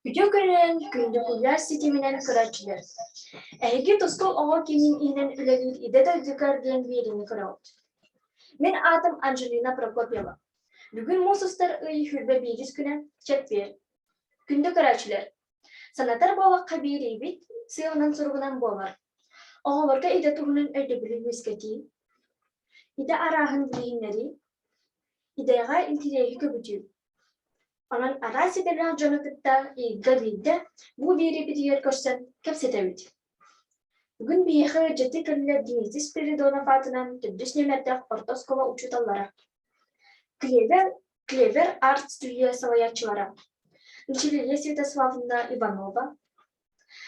Үтүө күнүнэн күндү куйаар ситиминэн көрөөччүлэр! Эһиги Тускул оҕо киинин иһинэн үлэлиир Идэ дойдугар диэн биэриини көрөҕүт. Мин аатым Анжелина Прокопьева. Бүгүн муус устар ый 21 күнэ, чэппиэр. Күндү көрөөччүлэр, санатар буоллахха биэриибит сыалынан-соругунан буолар. Оҕолорго идэ туһунан өйдөбүлү үөскэтии, идэ арааһын билиһиннэрии, идэҕэ интириэһи көбүтүү. Онон араас идэлээх дьону кытта ыйга биирдэ бу биэриибитигэр көрсөн кэпсэтэбит. Бүгүн биһиэхэ ыалдьыты кэллэ Дмитрий Спиридонов аатынан төрдүс нүөмэрдээх орто оскуола учууталлара, Клевер, Клевер арт-студия салайааччылара Мичилия Святославовна Иванова,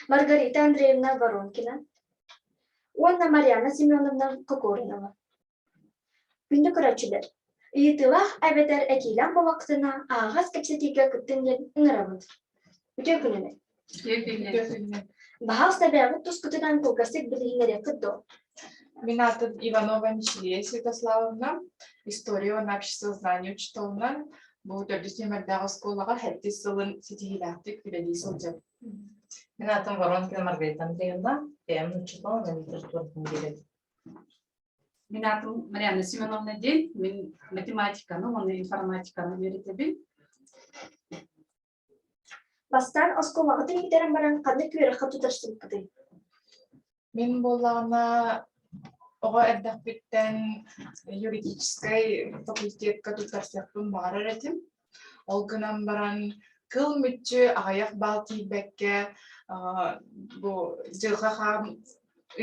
Маргарита Андреевна Воронкина уонна Марьяна Семеновна Кокоринова. Күндү көрөөччүлэр, ыйытыылаах эбэтэр этиилээх буоллаххытына аһаҕас кэпсэтиигэ кыттыҥ диэн ыҥырабыт. Үтүө күнүнэн! Үтүө күнүнэн! Баһаалыста бэйэҕит тускутунан кылгастык билиһиннэриэххит дуо? Мин аатым Иванова Мичилия Святославовна, история уонна обществознание учууталынан бу төрдүс нүөмэрдээх оскуолаҕа сэттис сылын ситиһиилээхтик үлэлии сылдьабын. Мин аатым Воронкина Маргарита Андреевна, бэйэм учуутал уонна литературатын биэрэбин. Мин аатым Марианна Семеновна диэн. Мин математиканы уонна информатиканы үөрэтэбин. Бастаан оскуолаҕытын бүтэрэн баран ханнык үөрэххэ тутарсыбыккытый? Мин буоллаҕына оҕо эрдэхпиттэн юридическай факультекка туттарсыахпын баҕарар этим. Ол гынан баран кыл мүччү аҕыйах баал тиийбэккэ бу дьылҕа хаан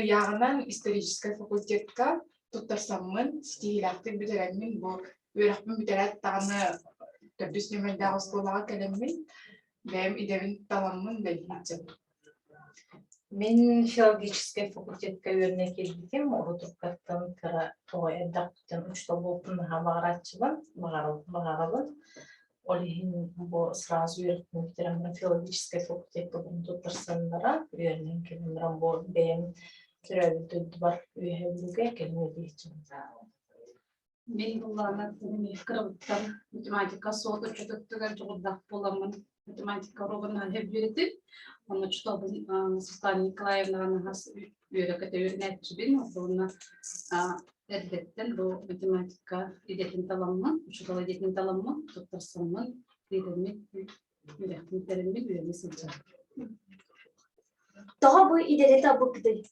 ыйааҕынан историческай факультекка туттарсаммын ситиһиилээхтик бүтэрэммин бу үөрэхпин бүтэрээт даҕаны төрдүс нүөмэрдээх оскуолаҕа кэлэммин бэйэм идэбин таламмын үлэлии сылдьабын. Мин филологическай факультекка үөрэнэ киирбитим. Урутуккаттан кыра оҕо эрдэхпиттэн учуутал буолбуппун наһаа баҕарааччыбын, баҕарабын. Ол иһин бу сразу үөрэхпин бүтэрэн баран филологическай факультекка туттарсан баран, үөрэнэн кэлэн баран бу бэйэм төрөөбүт дойдубар Үөһээ Бүлүүгэ кэлин үлэлии сылдьабын. Мин былаана кырабыттан математика суот учуутуттугар дьоҕурдаах буоламмын математика уруогун наһаа үөрэтим. Онно учууталбын Светлана Николаевнаҕа наһаа үөрэ-көтө үөрэнээччибин. Уонна эрдэттэн бу математика идэтин таламмын, учуутал идэтин таламмын, туттарсаммын, үөрэммит, үөрэхпин бүтэрэммин үөрэнэ сылдьабын. Тоҕо бу идэни талбыккытый?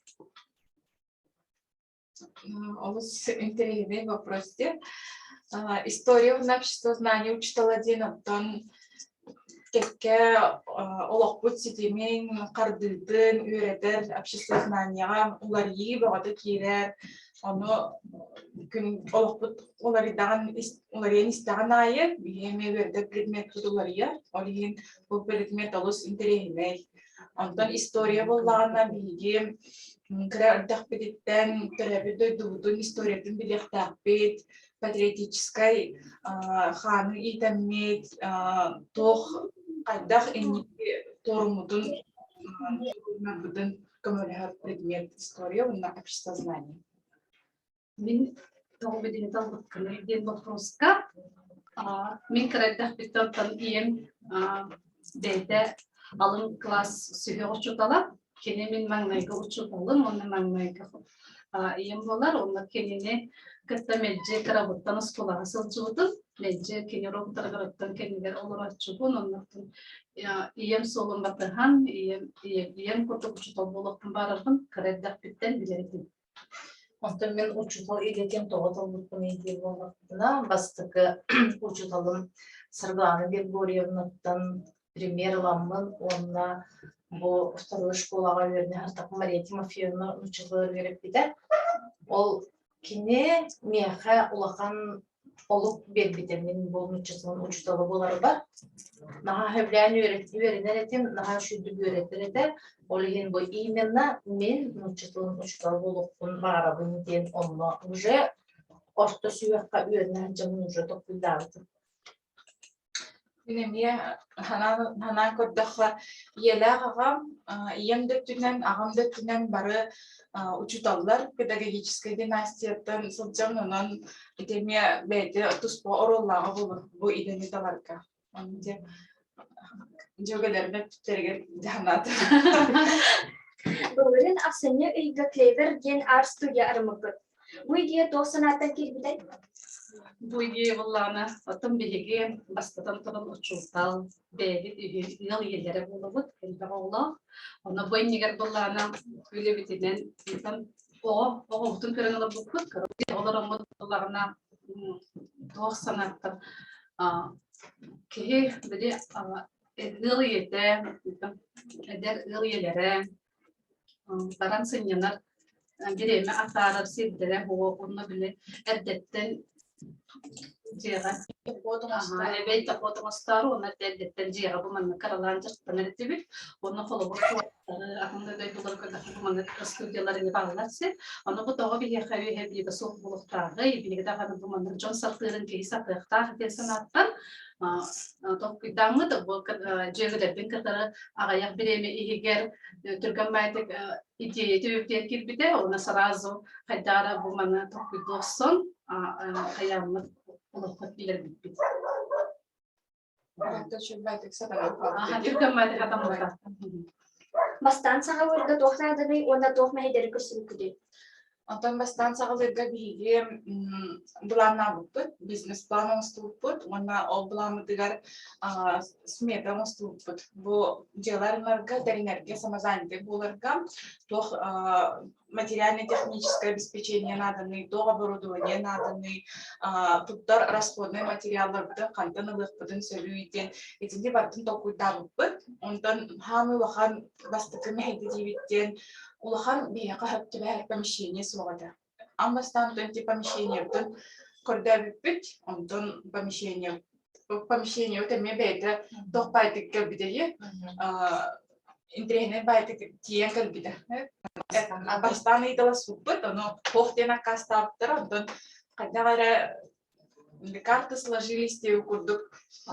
Олус интэриэһинэй вопрос диэн. История уонна обществознание учуутала диэн оттон кэккэ олохпут ситимин, хардыытын үөрэтэр обществознаниеҕа уларыйыы бөҕөтө киирэр. Ону күн олохпут уларыйдаҕын уларыйан истэҕин аайы биһиги эмиэ үөрэтэр предмеппит уларыйар. Ол иһин бу предмет олус интэриэһинэй. Онтон история буоллаҕына биһиги кыра эрдэхпититтэн төрөөбүт дойдубутун историятын билиэхтээхпит, патриотическай хааны иитэммит, туох хайдах инники туоруммутун көмөлөһөр предмет история уонна обществознание. Мин тоҕо билигин талбыккыный диэн боппуруоска мин кыра эрдэхпиттэн оттон ийэм бэйэтэ алын кылаас сүһүөх учуутала. Кини мин маҥнайгы учууталым уонна маҥнайгы ийэм буолар. Уонна кинини кытта мэлдьи кырабыттан оскуолаҕа сылдьыбытым. Мэлдьи кини уруоктарыгар оттон кэннигэр олорооччубун. Оннуктан ийэм суолун батыһан, ийэм, ийэм курдук учуутал буолуохпун баарарбын кыра эрдэхпиттэн билэр этим. Онтон мин учуутал идэтин тоҕо талбыппын диир буоллахпына, бастакы учууталым Саргылана Григорьевнаттан пример ыламмын уонна бу второй школаҕа үөрэнэ сырыттахпына Мария Тимофеевна учууталыгар үөрэппитэ. Ол кини миэхэ улахан олук биэрбитэ мин бу нуучча учуутала буоларбар. Наһаа сөбүлээн үөрэнэр этим, наһаа үчүгдүк үөрэтэр этэ. Ол иһин бу именно мин нуучча тылын учуутала буолуохпун баҕарабын диэн онно уже орто сүһүөххэ үөрэнэ сылдьаммын уже толкуйдаабытым. Мин эмиэ санаан көрдөххө, ийэлээх аҕам, ийэм да өттүнэн, аҕам да өттүнэн бары учууталлар педагогическай династияттан сылдьабын, онон ити эмиэ бэйэтэ туспа оруоллааҕа буолуо бу идэни таларга. Ону дьэ Дьүөгэлэрбэр түптэригэр дьаһанаата. Былырыын ахсынньы ыйга Клевер диэн арт-студия арыммыппыт. Бу идея туох санааттан киирбитэй? Бу идея буоллаҕына, оттон биһиги бастатан туран учуутал, бэйэбит үһү ыал ийэлэрэ буолабыт, элбэх оҕолоох. Онно бу иннигэр буоллаҕына үлэбитинэн оҕо оҕобутун көрөн олорбуппут, олороммут буоллаҕына туох санааттан киһи били ыал ийэтэ, эдэр ыал ийэлэрэ баран сынньанар бириэмэ атаарар сирдэрэ буо уонна били эрдэттэн дьиэҕэ эбэй дохуот оҥостоору уонна эрдэттэн дьиэҕэ бу маннык кыралаан дьарыктанар этибит уонна холобур атын да дойдуларга бу маннык студиялар ини бааллар сир ону бу тоҕо биһиэхэ үөһэ бииргэ суох буолуохтааҕый биһиги даҕаны бу маннык дьон сатыырын киһи сатыахтаах диэн санааттан толкуйдааммыт бу дьүөгэлэрбин кытары аҕыйах бириэмэ иһигэр түргэн баайдык идея түбүктиэн киирбитэ уонна сразу хайдаара бу маны толкуйдуу охсон хайааммыт олоххо киллэрбиппит. Түргэн баайдык хатаммыта. Бастаан саҕалыырга туох нааданый уонна туох мэһэйдэри көрсүбүккүтүй? Онтон бастаан саҕалыырга биһиги былааннаабыппыт, бизнес-план оҥостубуппут уонна ол былааммытыгар смета оҥостубуппут. Бу дьыаларынарга, тэринэргэ, самозанятый буоларга туох материально-техническое обеспечение нааданый, туох оборудование нааданый, туттар расходный материалларбытын хантан ылыахпытын сөбүй диэн итини барытын толкуйдаабыппыт. Онтон хаамыы улахан бастакы мэһэйдэ диибит диэн улахан биһиэхэ сөп түбэһэр помещение суох этэ. Аан бастаан ити помещениебытын көрдөөбүппүт, онтон помещение помещениебыт эмиэ бэйэтэ туох баайдык кэлбитэй интэриэһинэй баайдык тиийэн кэлбитэ. Бастаан ыйыталаспыппыт, ону туох диэн аккаастаабыттара, онтон хайдах эрэ карты сложились диэбит курдук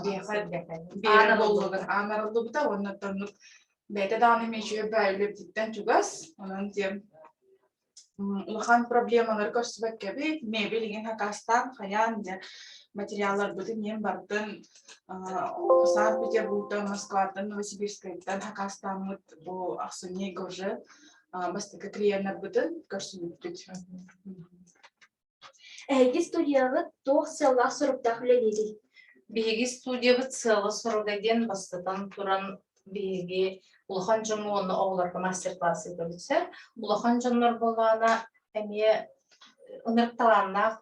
биһиэхэ биэрэр буоллулар аан арыллыбыта уонна оннук бэйэтэ даҕаны мечүө баайыллыбытыттан чугас онон диэн улахан проблемалары көрсүбэккэбит мебель игин хакастаан хайаан дьэ материалларбытын иэн бардын Санкт-Петербургтан Москваттан Новосибирскайтан хакастааммыт бу ахсынньы ыйга уже бастакы клиеннарбытын көрсүбүппүт. Эһиги студияҕыт туох сыаллаах-соруктаах үлэлиирий? Биһиги студиябыт сыала-соруга диэн бастатан туран биһиги улахан дьоҥҥо уонна оҕолорго мастер-класс ыытабыт сөп. Улахан дьоннор буоллаҕына эмиэ ынырык талааннаах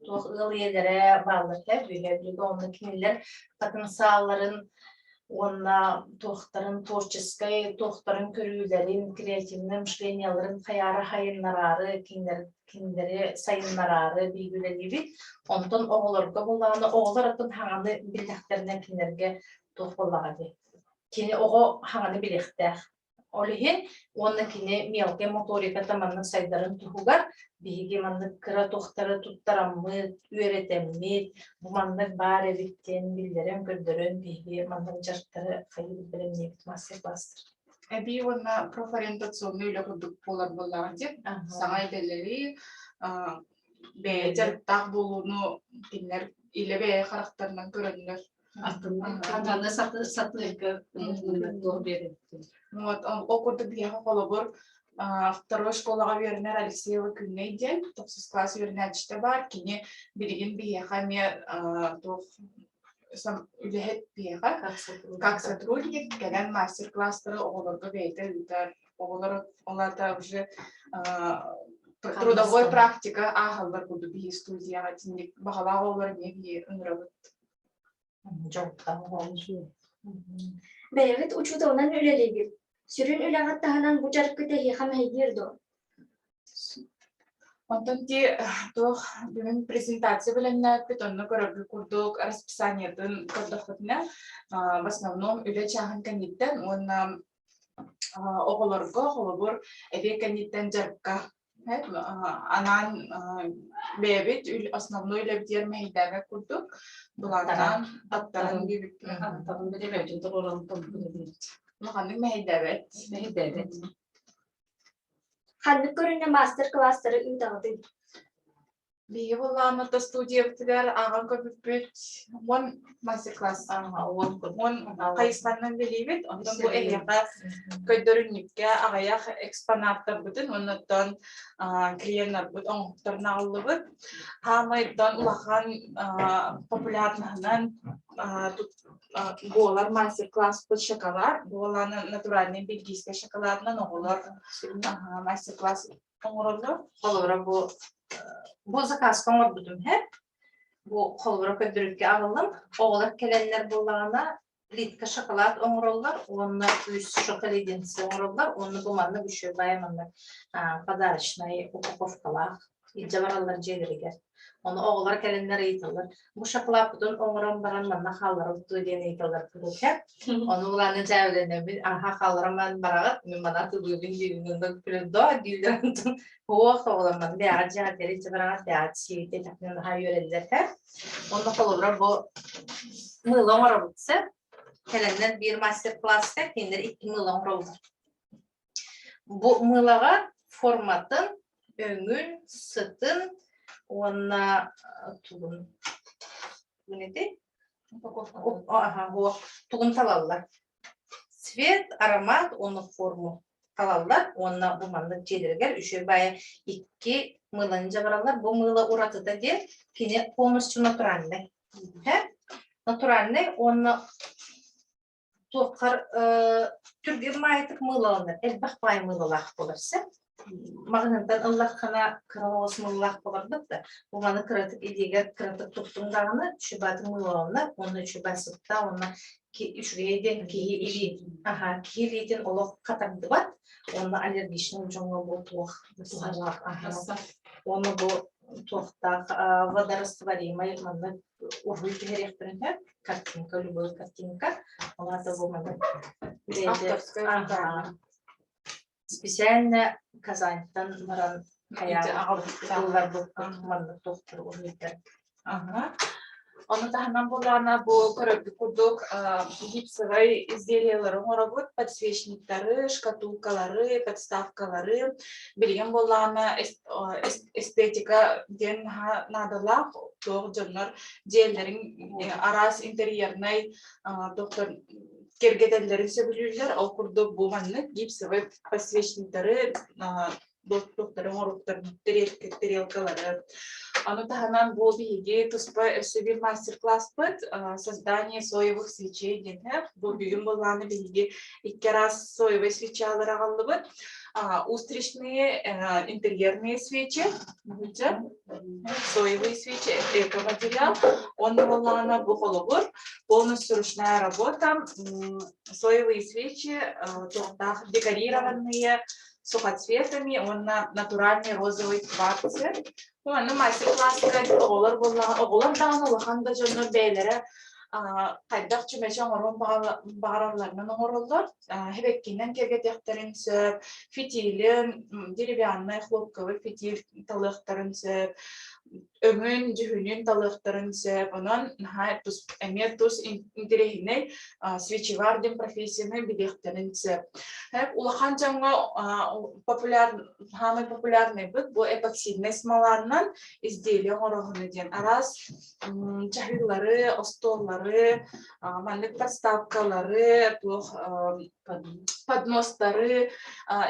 туох ыал ийэлэрэ бааллар этэ Бүлүү Бүлүүгэ онно кинилэр потенциалларын уонна туохтарын творческай туохтарын көрүүлэрин, креативнай мышлениеларын хайаары хайыннараары кинилэр кинилэри сайыннараары биһиги үлэлиибит. Онтон оҕолорго буоллаҕына, оҕолор атын хаҥаны биллэхтэринэ кинилэргэ туох буоллаҕа дии. Кини оҕо хаҥаны билиэхтээх. Ол иһин уонна кини мелкай моториката маннык сайдарын туһугар биһиги маннык кыра туохтары туттараммыт, үөрэтэммит, бу маннык баар эбит диэн биллэрэн, көрдөрөн биһиги маннык дьарыктары хайыы бэлэмниибит мастер-класстар. Эбии уонна профориентационнай үлэ курдук буолар буоллаҕа дии. Саҥа идэлэри, бэйэ дьарыктаах буолууну кинилэр илэ бэйэ харахтарынан көрөннөр Аны сатыырга туох биэрэбит. Вот, ол курдук биһиэхэ холобур второй школаҕа үөрэнэр Алексеева Күннэй диэн тохсус класс үөрэнээччитэ баар. Кини билигин биһиэхэ эмиэ туох үлэһит биһиэхэ как сотрудник кэлэн мастер-класстары оҕолорго бэйэтэ ыытар. Оҕолор олата уже трудовой практика ааһаллар курдук биһи студияҕа итинник баҕалаах оҕолор эмиэ биһи ыҥырабыт. Бэйэҕит учууталынан үлэлиигит. Сүрүн үлэҕит таһынан бу дьарыккыт эһиэхэ мэһэйдиир дуо? Онтон ти туох бүгүн презентация бэлэмнээппит, онно көрөргө курдук расписаниетын көрдөхпүтүнэ, в основном үлэ чааһын кэнниттэн уонна оҕолорго холобур эбиэт кэнниттэн дьарыкка анаан бэйэбит основной үлэбитигэр мэһэйдээбэт курдук былааннаан аттаран диэбиппит. Аттаран бэйэбитин туруоран толкуйдуубут. Улаханнык мэһэйдээбэт. Мэһэйдээбэт. Ханнык көрүҥҥэ маастар-кылаастары ыытаҕытый? Биһиги буоллаҕына студиябытыгар ааҕан көрбүппүт 10 мастер-класс 10 хайысханнан билиибит. Онтон бу эһиэхэ көрдөрүнньүккэ аҕыйах экспонаттарбытын уоннаттан клиеннарбыт оҥоһуктарын аҕаллыбыт. Хаамайдан улахан популярныһынан буолар мастер-класспыт шоколад. Буолааны натуральный бельгийскэй шоколадынан оҕолор мастер-класс оҥороллор. Холобура бу бу заказка оҥорбутум һэ. Бу холобура көрдөрүүгэ аҕаллым. Оҕолор кэлэннэр буоллаҕына плитка шоколад оҥороллор уонна үс шоколеденцы оҥороллор уонна бу маннык үчүгэй маннык подарочнай упаковкалаах илдьэ бараллар дьиэлэригэр. Ону оҕолор кэлэннэр ыйыталлар, бу шоколадпытын оҥорон баран манна хаалларабыт дуо диэн ыйыталлар куруук. Ону улаана дьээбэлэнэбин, аха хаалларан баран бараҕыт, мин мана тылыыбын диибин, онно күлэн доо дииллэр онтон уох оҕолор маны бэйэҕит дьиэҕит илдьэ бараҕыт, бэйэҕит сиигит диэтэхпинэ наһаа үөрэллэр һэ. Онно холобура бу мыыла оҥоробут сөп. Кэлэннэр биир мастер-класска кинилэр икки мыыла оҥороллор. Бу мыылаҕа форматын, өҥүн, сытын уонна тугун тугун талаллар. Цвет, аромат уонна форму талаллар уонна бу маннык дьиэлэригэр үчүгэй баайа икки мыыланы дьабараллар. Бу мыыла уратыта диэн кини полностью натуральный. Натуральный уонна Туоххар түргэн маайытык мыылаланар, элбэх баай мыылалаах буолар сөп. Маҕаһыынтан ыллаххына кыра оҕус мыылалаах буоларбыт да, бу маны кыратык илиигэр кыратык туттуҥ даҕаны үчүгэйдик мыылаланар уонна үчүгэй сытта уонна үчүгэй диэн киһи илии аха киһи илиитин олох хатардыбат уонна аллергичный дьоҥҥо бу туох туһалаах аха уонна бу туохтаах водорастворимай маннык уруһуй түһэриэхтэрин сөп картинка любой картинка ол аата бу маннык специально Казаньтан баран хайаан маннык туохтар уруһуйдар. Ону таһынан буоллаҕына бу көрөргүт курдук гипсовай изделиелары оҥоробут, подсвечниктары, шкатулкалары, подставкалары. Билигин буоллаҕына эстетика диэн наһаа наадалаах туох дьоннор дьиэлэрин араас интерьернай доктор киэргэтэллэрин сөбүлүүллэр. Ол курдук бу маннык гипсовай подсвечниктары туохтары оҥоруктар тарелкалары. Ону таһынан бу биһиги туспа өссө биир мастер-класспыт создание соевых свечей диэн бу бүгүн буоллаҕына биһиги икки араас соевый свечалары аҕаллыбыт. Устричные интерьерные свечи, соевые свечи, экоматериал. Онно буоллаҕына бу холобур полностью ручная работа, соевые свечи, туохтаах декорированные сухоцветами уонна натуральный розовый кварцы. Манна мастер-класска оҕолор буоллаҕа, оҕолор даҕаны улахан да дьоннор бэйэлэрэ хайдах чүмэчи оҥоруон баҕаралларынан оҥороллор. Хэбэккинэн киэргэтиэхтэрин сөп, фитилин, деревянный хлопковый фитиль талыахтарын сөп, өҥүн, дьүһүнүн талыахтарын сөп. Онон наһаа тус, эмиэ тус интэриэһинэй свечевар диэн профессияны билиэхтэрин сөп. Улахан дьоҥҥо популяр, самый популярныйбыт бу эпоксиднай смоланнан изделие оҥороһуну диэн араас чаһыылары, остуоллары, маннык подставкалары, туох подностары,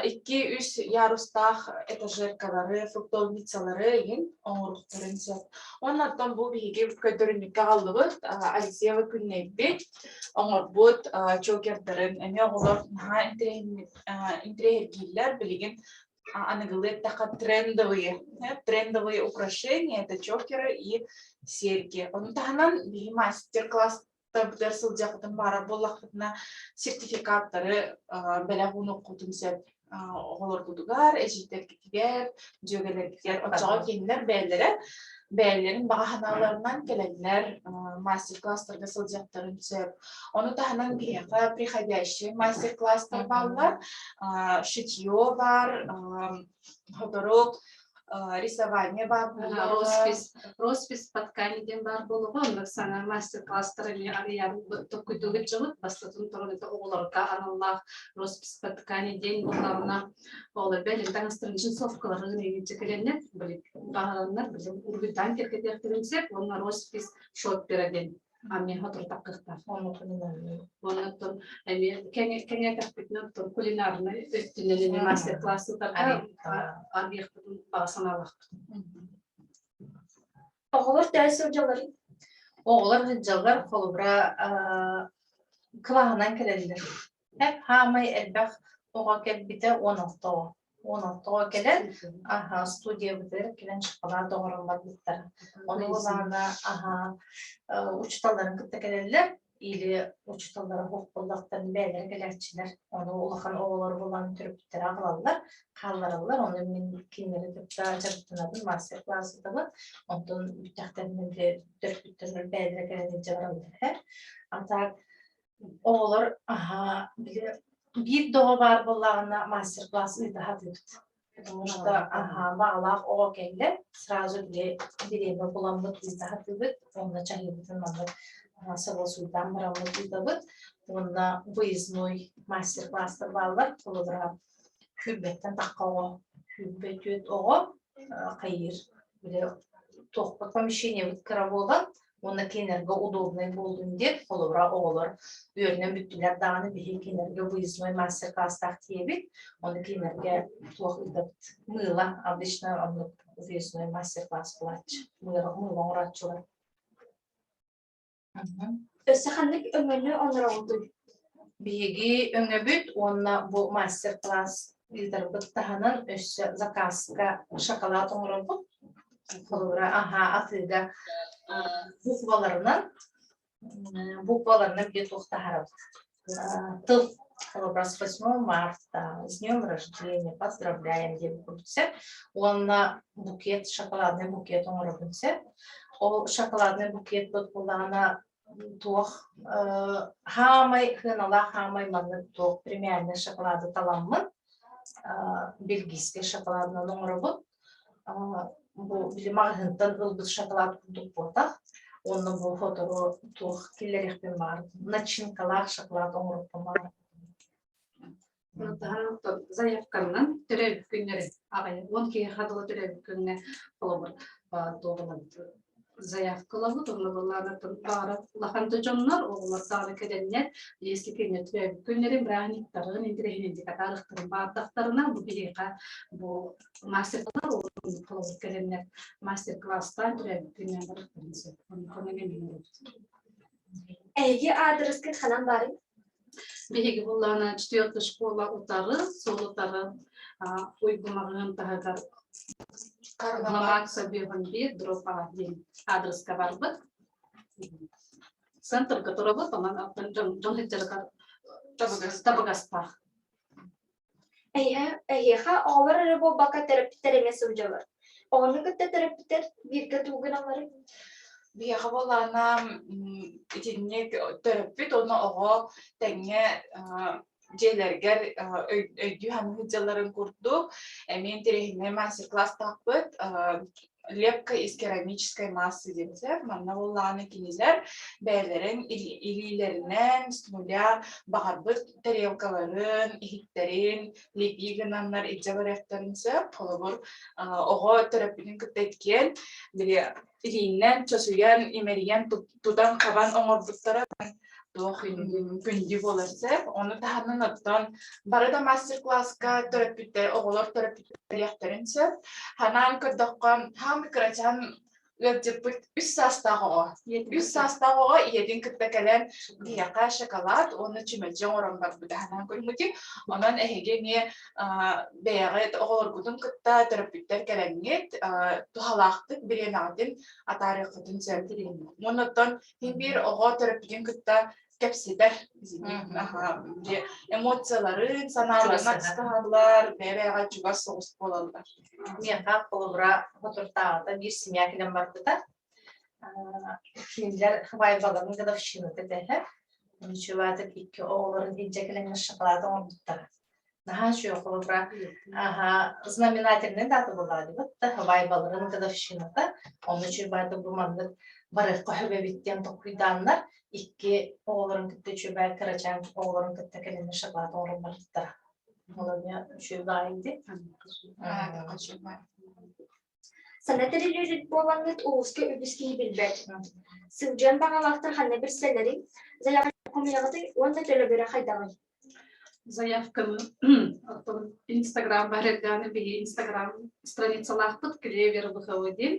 икки-үс ярустаах этажеркалары, фруктовницалары игин оҥоруохтарын сөп. Уонна оттон бу биһиги көрдөрүнньүккэ аҕаллыбыт Алексеева күннэйбит оҥорбут чокердарын эмиэ оҕолор наһаа интэриэһиргииллэр. Билигин аныгылыы эттэххэ трендовые, трендовые украшения это чокеры и серьги. Ону таһынан биһи мастер-класс табытыгар сылдьаххытын баара буоллаххытына сертификаттары бэлэх уунуоххутун сөп оҕолоргутугар, эдьиийдэргитигэр, дьүөгэлэргитигэр. Оччоҕо кинилэр бэйэлэрэ бэйэлэрин баҕа санааларынан кэлэннэр мастер-класстарга сылдьыахтарын сөп. Ону таһынан биһиэхэ приходящие мастер-класстар бааллар, шитье бар, сотору. Рисование баар буолуоҕа. Роспись, роспись по ткани диэн баар буолуоҕа. Онно саҥа мастер-класстар эмиэ арыйан толкуйдуур дьоммут. Бастатан туран это оҕолорго аналлаах роспись по ткани диэн буоллаҕына, оҕолор бэлин таҥастарын джинсовкаларын иҥиччэ кэлэннэр, били баҕаланнар, били уруһуйдаан кэргэтиэхтэрин сөп. Уонна роспись шоппера диэн Аммиаха туртаххыттар. Оннуттан эмиэ кэҥэтэхпитинэ оттон кулинарнай өттүнэн эмиэ мастер-класс ыытарга арыйыахпытын баҕа санаалаахпыт. Оҕолор төһө сылдьалларый? Оҕолор сылдьаллар, холобура, кылааһынан кэлэллэр. Эп хаамай элбэх оҕо кэлбитэ 16 оҕо. 16 оҕо кэлэн, аһа, студиябытыгар кэлэн шоколад оҥорон барбыттара. Ону былаана, аһа, учууталларын кытта кэлэллэр или учууталлара суох буоллахтарына бэйэлэрэ кэлээччилэр. Ону улахан оҕолор булан төрөппүттэрэ аҕалаллар, хааллараллар. Ону мин кинилэри кытта дьарыктанабын, мастер-класс ыытабын. Онтон бүттэхтэринэ били төрөппүттэр бэйэлэрэ кэлэн илдьэ бараллар. А так Оҕолор аһаа били биир да оҕо баар буоллаҕына мастер-класс ыыта сатыыбыт. Потому что аһаа баҕалаах оҕо кэллэ, сразу били бириэмэ буламмыт ыыта сатыыбыт, уонна чаһыыбытын маннык согласуйдаан бараммыт ыытабыт. Уонна выездной мастер-класстар бааллар, холобура сүүрбэттэн тахха оҕо, 24 оҕо хайыыр били туохпут помещениебыт кыра буолан уонна кинилэргэ удобнай буоллун диэн холобура оҕолор үөрэнэн бүттүлэр даҕаны биһиги кинилэргэ выездной мастер-класстаах тиийэбит ону кинилэргэ туох ыытабыт мыыла обычно оннук выездной мастер-класс буолааччы мыыла оҥорооччулар. Өссө ханнык өҥөнү оҥороҕутуй? Биһиги өҥөбүт уонна бу мастер-класс ыытарбыт таһынан өссө заказка шоколад оҥоробут. Холобура, аһаа, атыыга букваларынан букваларынан биир туох таһаарабыт. Тыл холобура, с 8 марта, с днем рождения, поздравляем диэн курдук сөп. Уонна букет, шоколадный букет оҥоробун сөп. Ол шоколадный букет буоллаҕына туох хаамай сыаналаах хаамай маннык туох премиальнай шоколады таламмын бельгийскэй шоколадынан оҥоробут. Бу били маҕаһыынтан ылбыт шоколад курдук буолтах. Уонна бу сотору туох киллэриэхпин баар начинкалаах шоколад оҥоруохпун баар. Заявканан төрөөбүт күннэри аҕай 10 киһиэхэ дылы төрөөбүт күҥҥэ холобур туоҕунан заявка ылабыт онно былаанатын баара улахан да дьоннор оҕолор даҕаны кэлэннэр если кинилэр төрөөбүт күннэрин бырааһынньыктарын интэриэһинэйдик атаарыахтарын баардахтарына бу биһиэхэ бу мастер-класс холобур кэлэннэр мастер-класстаан төрөөбүт күннэрин барыахтарын сөп онно эмиэ оҥоробут. Эһиги аадырыскыт ханан баарый? Биһиги буллаҕына четвертая школа утары, суол утары Уйгу маҕаһыын таһыгар Макса 51 дроп А диэн аадырыска барбыт. Центрга турабыт, онон дьон дьон сылдьарыгар табыгастаах. Эһиэхэ оҕолор эрэ буолбакка төрөппүттэр эмиэ сылдьаллар. Оҕону кытта төрөппүттэр бииргэ тугу гыналларый? Биһиэхэ буоллаҕына итинник төрөппүт уонна оҕо тэҥҥэ дьиэлэригэр өйдүү саныы сылдьалларын курдук эмиэ интэриэһинэй мастер-класстаахпыт лепка из керамической массы диэн сөп. Манна буоллаҕына кинилэр бэйэлэрин илиилэринэн с нуля баҕарбыт тарелкаларын, иһиттэрин лепи гынаннар илдьэ барыахтарын сөп. Холобур, оҕо төрөппүтүн кытта иккиэн били илииннэн чочуйан, имэрийэн тутан-хабан оҥорбуттара туох күндү буолар сөп. Ону таһынан оттон бары да мастер-класска төрөппүттэр, оҕолор төрөппүттэр сөп. Ханаан көрдөххө, хаамый кырачаан ыалдьыппыт үс саастаах оҕо. Үс саастаах оҕо ийэтин кытта кэлэн биһиэхэ шоколад уонна чүмэчи оҥорон барбыта ханаан көрүммүтүм. Онон эһиги эмиэ бэйэҕит оҕолоргутун кытта төрөппүттэр кэлэҥҥит туһалаахтык бириэмэҕитин атаарыаххытын сөп. Уонна оттон Син биир оҕо төрөппүтүн кытта кэпсэтэр. Эмоцияларын, санааларын атастаһаллар, бэйэ-бэйэҕэ чугас соҕус буолаллар. Миэхэ холобура соторутааҕыта биир семья кэлэн барбыта. Кинилэр свадьбаларын годовщината этэ. Ничего, икки оҕолорун илдьэ кэлэн шоколад оҥорбуттара. Наһаа үчүгэй холобура аха знаменательный дата буоллаҕа дибит да вайбаларын годовщината. Онно үчүгэй баайдык бу маннык барыахха сөп эбит диэн толкуйдааннар икки оҕолорун кытта үчүгэй кырачаан оҕолорун кытта кэлиннэр шоколад оҥорон барбыттара. Ол эмиэ үчүгэй баай ди. Сана тэриллибит буолаҥҥыт улууска үгүс киһи билбэт. Сылдьыан баҕалаахтар ханна билсэллэрий, заявка хомуйаҕытый уонна төлөбүрэ хайдаҕый? Заявканы оттон Инстаграм бар эрдэҕинэ биһиги Инстаграм страницалаахпыт Клевер ВХВ диэн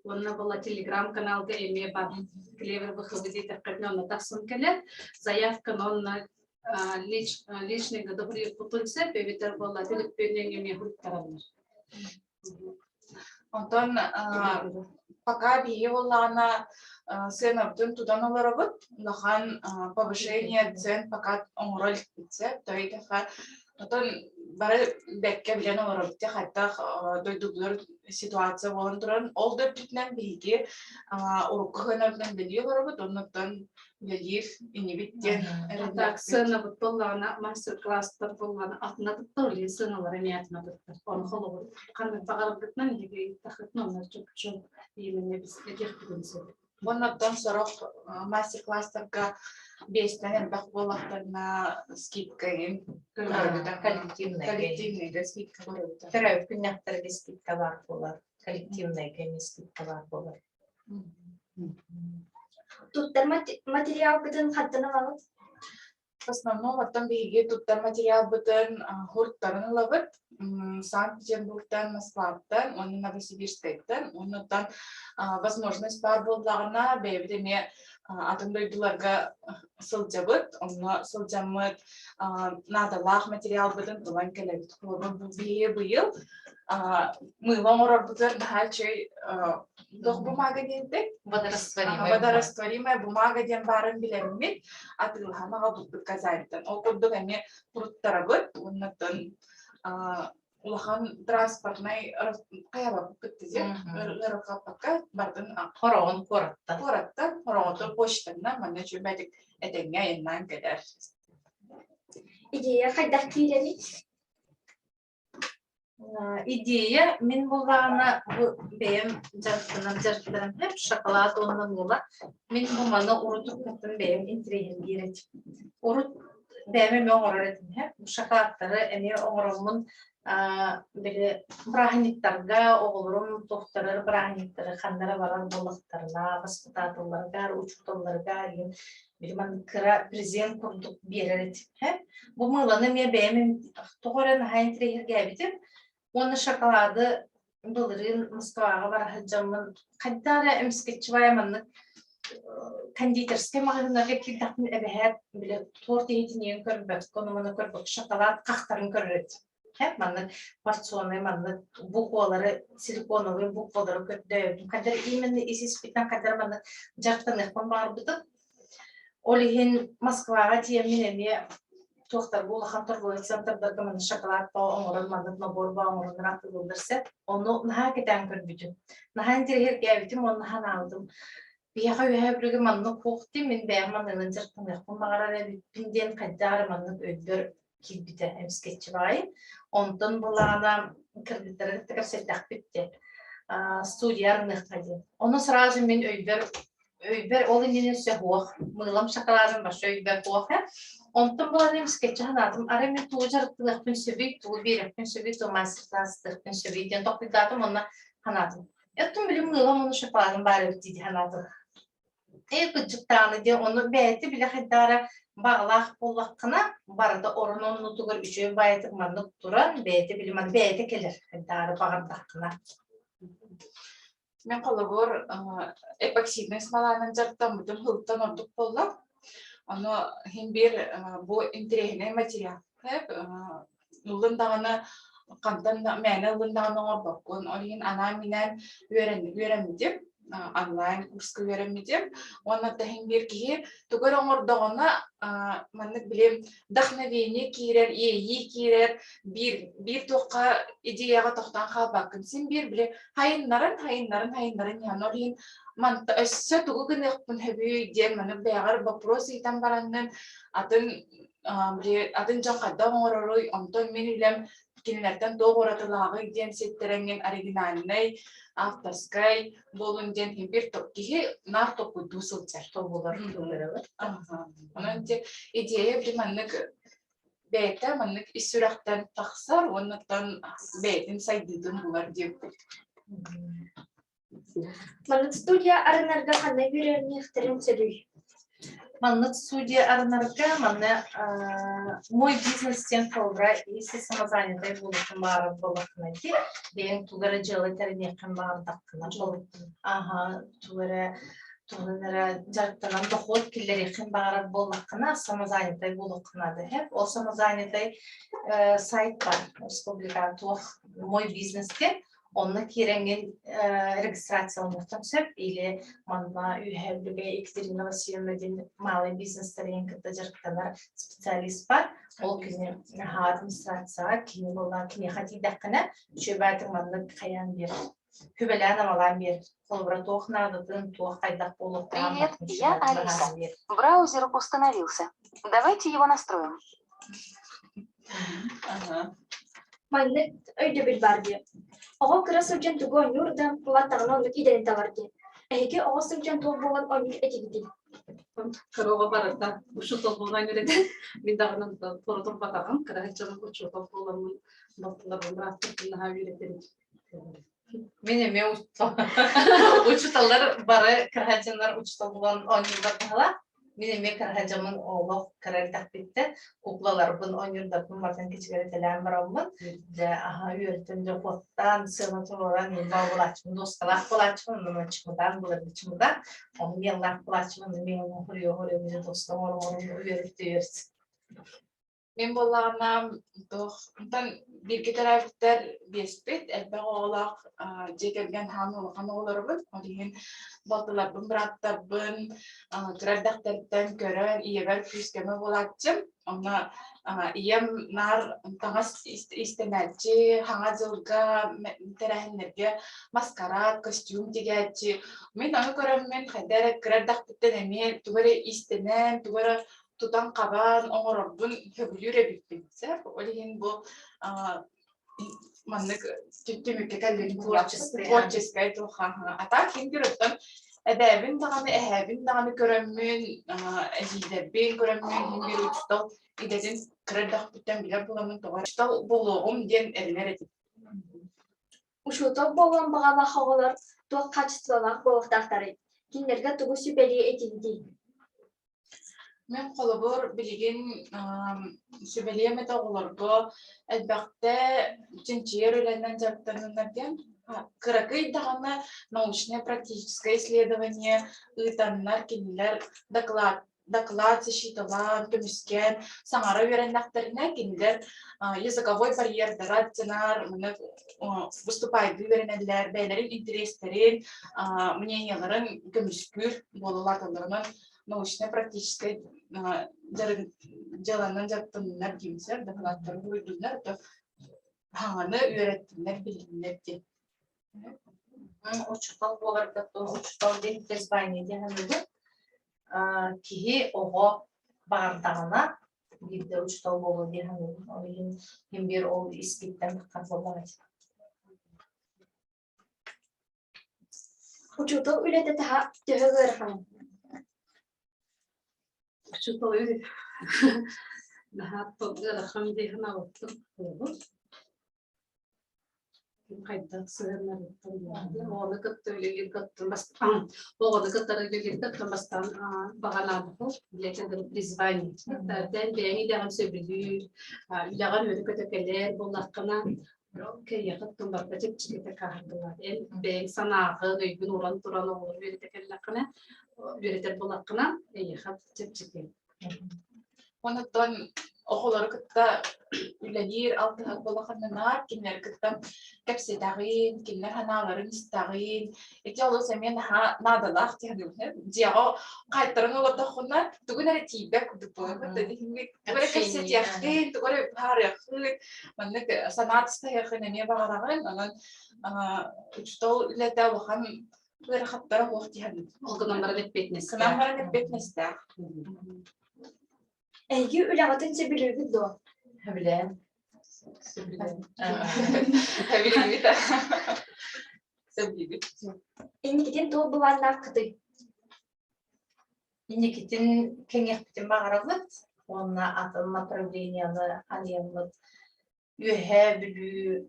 уонна была Телеграм-каналга эмиэ бар Клевер ВХВ диэтэххитинэ онно тахсан кэлэр. Заявканы онно личный годовой сөп эбэтэр буолла төлөппүөнүҥ эмиэ хуруттараллар. Онтон пока биһиги буоллаҕына сыанабытын тутан олоробут. Улахан повышение цен пока оҥоро иликпит сөп. То есть Отон бары бэккэ билэн олоробут хайдах дойдубутугар ситуация буолан туран ол да үрдүнэн биһиги урукку сыанабытынан үлэлии олоробут, оннуттан үлэлиир инибит диэн Так, сыанабыт буоллаҕына мастер-класстар буоллаҕына атына туттар, илин сыаналара эмиэ атына туттар. Ону холобур ханнык баҕараргытынан биһиги ыйыттаххытына онно чопчу именно біз этиэхпитин сөп. Уонна оттон сорох мастер-класстарга биэстэн элбэх буоллахтарына скидка игин көрөбүтэ. Коллективный. Коллективныйга скидка көрөбүтэ. Төрөөбүт күннэхтэргэ скидка баар буолар. Коллективныйга эмиэ скидка баар буолар. Туттар материалгытын хантан ылаҕыт? В основном оттон биһиги туттар материалбытын хуртарын ылабыт. Санкт-Петербургтан, Москваттан уонна Новосибирскайтан. Оннуттан возможность баар буоллаҕына бэйэбит эмиэ атын дойдуларга сылдьабыт. Онно сылдьаммыт наадалаах материалбытын ылан кэлэбит. Холобур, биһиги быйыл мыыла оҥорорбутугар наһаа үчүгэй туох бумага диэнтэй? Водорастворимая. Водорастворимая бумага диэн баарын билэммит атыылаһан аҕалбыппыт Казаньтан. Ол курдук эмиэ туруттарабыт уоннаттан улахан транспортнай хайабаппыт диэн ыарырҕаппакка бардын Хороҕун куораттан. Куораттан хороҕоту почтанан манна үчүгэйдик этэҥҥэ айаннаан кэлэр. Идея хайдах киирэрий? Идея мин буоллаҕына бу бэйэм дьарыктанан дьарыктанан иһэр шоколад уонна мыыла. Мин бу маны урут уруккуттан бэйэм интэриэһиргиир этим. Урут бэйэм эмиэ оҥорор этим иһэ. Бу шоколадтары эмиэ оҥороммун били бырааһынньыктарга оҕолорум туохтарар бырааһынньыктары ханна эрэ барар буоллахтарына воспитателларга, учууталларга диэн били маннык кыра презент курдук биэрэр этим иһэ. Бу мыыланы эмиэ бэйэм тоҕо эрэ наһаа интэриэһиргээбитим. Уонна шоколады былырыын Москваҕа бара сылдьаммын хайдах эрэ эмискэччи баайа маннык кондитерскай маҕаһыыннарга киирдэхпинэ эбэһээт били торт иһитиниэн көрбөккө, ону-маны көрбөккө шоколад хахтарын көрөр этим. Маннык порционный маннык буквалары, силиконовый буквалары көрдөөбүтүм. Хайдах именно ис-испиттэн хайдах маннык дьарыктаныахпын баҕарбытым. Ол иһин Москваҕа тиийэммин эмиэ туохтарга улахан торговай центрдарга маннык шоколад оҥорон маннык набор оҥороннор атыылыыллар сөп. Ону наһаа кэтээн көрбүтүм. Наһаа интэриэһиргээбитим уонна санаабытым. Биһиэхэ үөһээ Бүлүүгэ маннык суох дии, мин бэйэм манныгынан дьарыктаныахпын баҕарар эбиппин диэн хайдах эрэ маннык өйбөр киирбитэ эмискэччи баҕайы. Онтон былаана кыргыттары кытта кэпсэттэхпит диэн студия арыныахха диэн. Ону сразу мин өйбөр өйбөр ол иннинэ өссө суох. Мыылам шоколадым вообще өйбөр суох ээ. Онтон булан эмискэччи санаатым, арай мин тугу дьарыктаныахпын сөбүй, тугу биэриэхпин сөбүй, тугу мастер-класстыахпын сөбүй диэн толкуйдаатым уонна санаатым. Оттон били мыылам уонна шоколадым баар эбит дии санаатым. Ээ кырдьыктааны диэн ону бэйэтэ билэ хайдаара баҕалаах буоллаххына барыта орун оннутугар үчүгэй баайытык маннык туран бэйэтэ билиман бэйэтэ кэлэр хайдаары баҕардаххына. Мен холобур эпоксиднай смоланан дьарыктаммытым сылтан ордук буолла. Ону иһин биир бу интэриэһинэй материал. Ыллын даҕаны хантан мээнэ ыллын даҕаны оҥорбоккун. Ол иһин анаан-минээн үөрэммитим. Онлайн курска үөрэммитим. Уонна тэһин биир киһи тугу эрэ оҥордоҕуна, маннык били вдохновение киирэр, иэйии киирэр, биир биир туохха идеяҕа тохтоон хаалбаккын. Син биир били хайыннарын, хайыннарын, хайыннарын иһэн ол иһин манта өссө тугу гыныахпын сөбүй диэн маннык бэйэҕэр боппуруос ыйтан бараҥҥын атын били атын дьон хайдах оҥороруй, онтон мин үлэм кинилэртэн туох уратылааҕый диэн ситтэрэҥҥин оригинальнай, авторскай буолун диэн биир киһи наар толкуйдуу сылдьар. Тобулар Онон ити идея били маннык бэйэтэ маннык ис сүрэхтэн тахсар уоннаттан бэйэтин сайдыытын булар диэбит. Маннык студия арынарга ханна үөрэниэхтэрин сөбүй? Маннык студия арынарга манна мой бизнес диэн холобура если самозанятай буолуоххун баҕарар буоллаххына дии бэйэҥ тугу эрэ дьыала тэриниэххин баҕардаххына аха тугу эрэ тугунан эрэ дьарыктанан дохуот киллэриэххин баҕарар буоллаххына самозанятай буолуоххун наада иһэр. Ол самозанятай сайт бар республика туох мой бизнес диэн Онно киирэҥҥин регистрацияланыаххын сөп или манна Үөһээ Бүлүүгэ Екатерина Васильевна диэн малый бизнестэрин кытта дьарыктанар специалист бар. Ол кини наһаа администрацияҕа кини буоллаҕа киниэхэ тиийдэххинэ үчүгэй маннык хайаан биэр сүбэлээн-амалаан биэр. Холобура туох наадатын, туох хайдах буолуохтааҕын Привет, я Алиса. Браузер установился. Давайте его настроим. Маннык өйдөбүл баар дии. Оҕо кыра сылдьан тугу оонньуур да, улааттаҕына оннук идэни талар дии. Эһиги оҕо сылдьан туох буолан оонньуур этигитий? Кыра оҕо барыта учуутал буолан үөрэтэн, мин даҕаны туора турбатаҕым, кыра сылдьан учуутал буоламмын балтыларбын бырааттарбын наһаа үөрэтэр Мин эмиэ учууталлар бары кыраһадьаннар учуутал буолан оонньууллар баһыла. Мин эмиэ кыраһадьаммын олох кыра эрдэхпиттэн куклаларбын оонньуурдарбын барытын кичигирэтэлээн бараммын дьэ аһа үөртэн дьэ куоттаан сыана туруоран мин буолааччыбын дуоскалаах буолааччыбын онно чымыдаан былыргы чымыдаан ону миэллаах буолааччыбын миэлин хоруйа хоруйа дьэ дуоска оҥорон үөрүттэ үөрт Мин буоллаҕына туох онтон бииргэ төрөөбүттэр биэспит, элбэх оҕолоох дьиэ кэргэн хаан улахан оҕолоробут. Ол иһин балтыларбын, бырааттарбын кыра эрдэхтэриттэн көрөн ийэбэр күүс-көмө буолааччым. Онно ийэм наар таҥас иистэнээччи, хаҥа дьылга тэрээһиннэргэ маскарад, костюм тигээччи. Мин ону көрөммүн хайда эрэ кыра эрдэхпиттэн эмиэ тугу эрэ иистэнэн, тугу эрэ тутан-хабан оҥорорбун сөбүлүүр эбиппин. Сөп. Ол иһин бу маннык түмүккэ кэллим творческай туохха. А так ким көрөттөн эбээбин даҕаны, эһээбин даҕаны көрөммүн, эдьиийдэрбин көрөммүн, иһин биир учуутал идэтин кыра эрдэхпиттэн билэр буоламмын тоҕо учуутал буолуоҕум диэн эрэнэр этим. Учуутал буолуон баҕалаах оҕолор туох хаачыстыбалаах буолуохтаахтарый? Кинилэргэ тугу сүбэлиэ этиҥий? Мин холобур билигин сүбэлиэм этэ оҕолорго элбэхтэ чинчийэр үлэнэн дьарыктаныннар диэн. Кыракый даҕаны научнай-практическое исследование ыытаннар кинилэр доклад доклад защиталаан, көмүскээн саҥара үөрэннэхтэринэ кинилэр языковой барьердара дьанаар маны выступайдыы үөрэнэллэр, бэйэлэрин интэриэстэрин, мнениеларын көмүскүүр буолалааталларынан научно-практическай дьыаланан дьарыктанныннар диэн сөп, докладтары суруйдуннар, то хаҥаны үөрэттиннэр, билиннэр диэн. Учуутал буоларга учуутал диэн призвание диэн саныыбын. Киһи оҕо баҕардаҕына биирдэ учуутал буолуо диэн саныыбын. Ол иһин иһин биир ол испиттэн таххар буоллаҕа Учуутал үлэтэ таһа төһө ыараханый? Учуутал наһаа ыарахан дии санаабыттым. Хайдах сыһыаннарыттан оҕону кытта үлэлиир кыттан бастаан оҕону кытта үлэлиир кыттан бастаан баҕалаабыппыт билэтин призвание тэн бэйэҥ идэҕин сөбүлүүр үлэҕэр үөрэ-көтө кэлэр буоллаххына Кэйиэхэ тылларга чэпчэкитик хаһардылар. Эн бэйэҥ санааҕын, өйгүн уран туран оҕолору үөрэтэ кэллэххинэ, үөрэтэр буоллаххына, эйиэхэ чэпчэки. Онуттан Оҕолору кытта үлэлиир алтыһар буолаххына кинилэри кытта кэпсэтэҕин, кинилэр санааларын истэҕин. Ити олус эмиэ наһаа наадалаах дии Дьиэҕэ хаайтаран олордоххуна тугун эрэ тиийбэт курдук буолар. Тугу эрэ кэпсэтиэххин, тугу эрэ быһаарыаххын, маннык санаа тастаһыаххын эмиэ баҕараҕын. Онон учуутал үлэтэ улахан ыарахаттара суох дии саныыбын. Ол гынан баран эппиэтинэстээх. Гынан баран эппиэтинэстээх. Эһиги үлэҕитин сөбүлүүгүт дуо? Сөбүлээн. Сөбүлээн. Сөбүлүүбүт. Сөбүлүүбүт. Инникитин туох былааннааххытый? Инникитин кэҥиэхпитин баҕарабыт уонна атын направлениены арыйаммыт Үөһээ Бүлүү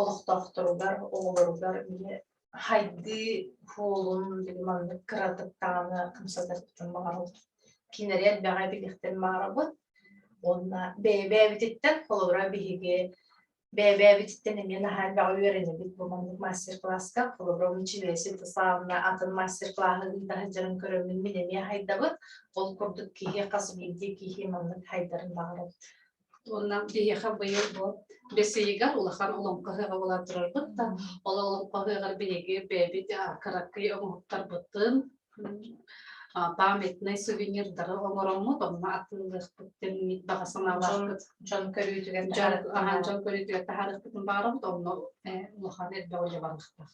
олохтоохторугар, оҕолоругар били хайдыы суолун били маннык кыратык даҕаны хамсатарбытын баҕарабыт. Кинилэри элбэҕи билиэхтэрин баҕарабыт. Уонна бэйэ-бэйэбититтэн, холобура, биһиги бэйэ-бэйэбититтэн эмиэ наһаа элбэҕи үөрэнэбит бу маннык мастер-класска. Холобура, Мичилия Святославовна атын мастер-клаһы ыыта сылдьарын көрөммүн мин эмиэ хайдабыт. Ол курдук киһи хас биирдии киһи маннык хайдарын баҕарабыт. Уонна биһиэхэ быйыл бу бэс ыйыгар улахан олоҥхо ыһыаҕа буола турарбыт да, ол олоҥхо ыһыаҕар биһиги бэйэбит кыракый оҥоһуктарбытын памятнай сувенирдары оҥороммут, онно атыылыахпыт диэн баҕа санаалаахпыт. Дьон көрүүтүгэр дьон көрүүтүгэр таһаарыахпытын баҕарабыт, онно улахан элбэх үлэ барыахтаах.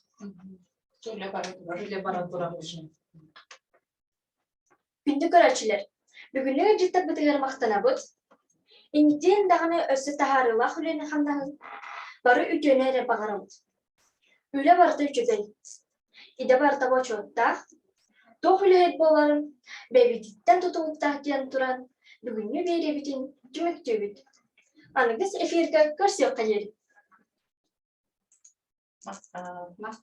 Үлэ бара турар. Үлэ бара турар уже. Күндү көрөөччүлэр, бүгүҥҥү ыалдьыттарбытыгар махтанабыт. Инниттэн даҕаны өссө таһаарыылаах үлэни хамнаһын бары үтүөнү эрэ баҕарабыт. Үлэ барыта үчүгэй, идэ барыта бочуоттаах, туох үлэһит буоларын бэйэбититтэн тутулуктаах диэн туран бүгүҥҥү биэриибитин түмүктүүбүт. Аныгыс эфиргэ көрсүөххэ диэри. Махтал.